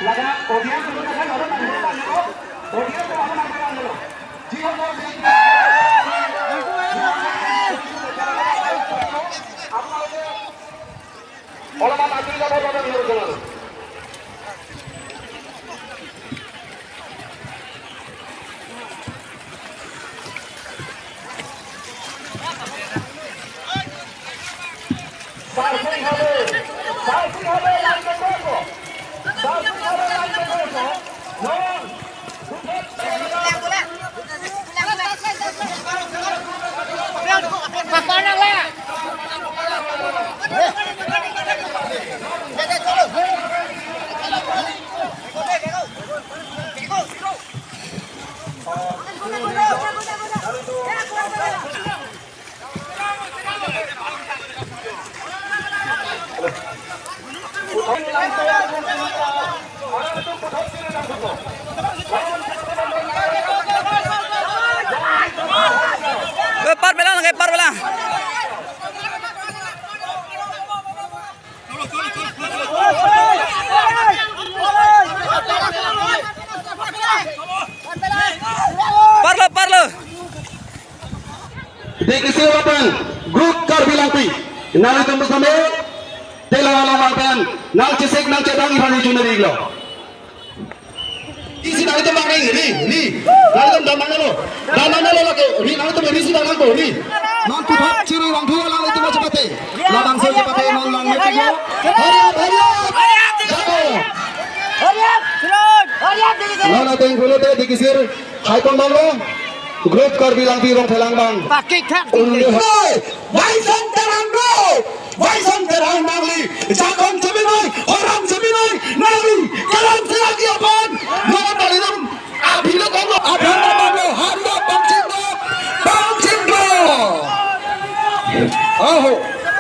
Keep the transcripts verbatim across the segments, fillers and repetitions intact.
Lada audience lo, audience lo, audience lo. আপোনালোকে অলপমান আঁতৰি যাবৰ বাবে অনুৰোধ জনালোঁ। Eh, par pelang, eh, par pelang. Parlo, parlo. Dikisi lapen Group Karbi Langpi. Nanglitum bersama. Tela alam lapen nangchesik nangchedang ihani chunari lo. Isi nanglitum bang ri, ri, ri. Nanglitum damnang lo. Damnang lo lake, ri, nanglitum ri si damnang ko, ri. Non puthot chiri rangthu nanglitum chepate. Labangso chepate non lang meeting lo. Hurry up, hurry up. Jako. Hurry up, Suruj. Hurry up, Dikisir. Non ateng kulote Dikisir. Hai pon bang lo. Group Karbi Langpi Rongphelang bang. Pakik thak. Unde. Hoi, Baisong Terang lo. Baisong Terang nangli jakong chemenoi, oram chemenoi, nangli kalang selagi aphan, nongon nangli nang, abhi lo kong lo, abhi lo kong lo, hurry up, pangchingkop, pangchingkop. Aho.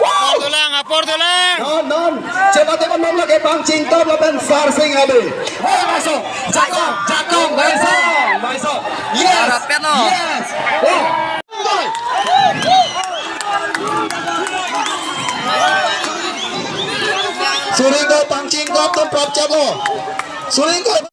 Apor dolang, apor dolang. Non, non. Chepate kon non lake pangchingkop lapen Sarsing Habe. Hei, Baisong, jakong, jakong, Baisong, Baisong. Yes. Arap piano. Yes. Oh. Suring ko pangchingkop atum prapchap lo. Suring ko.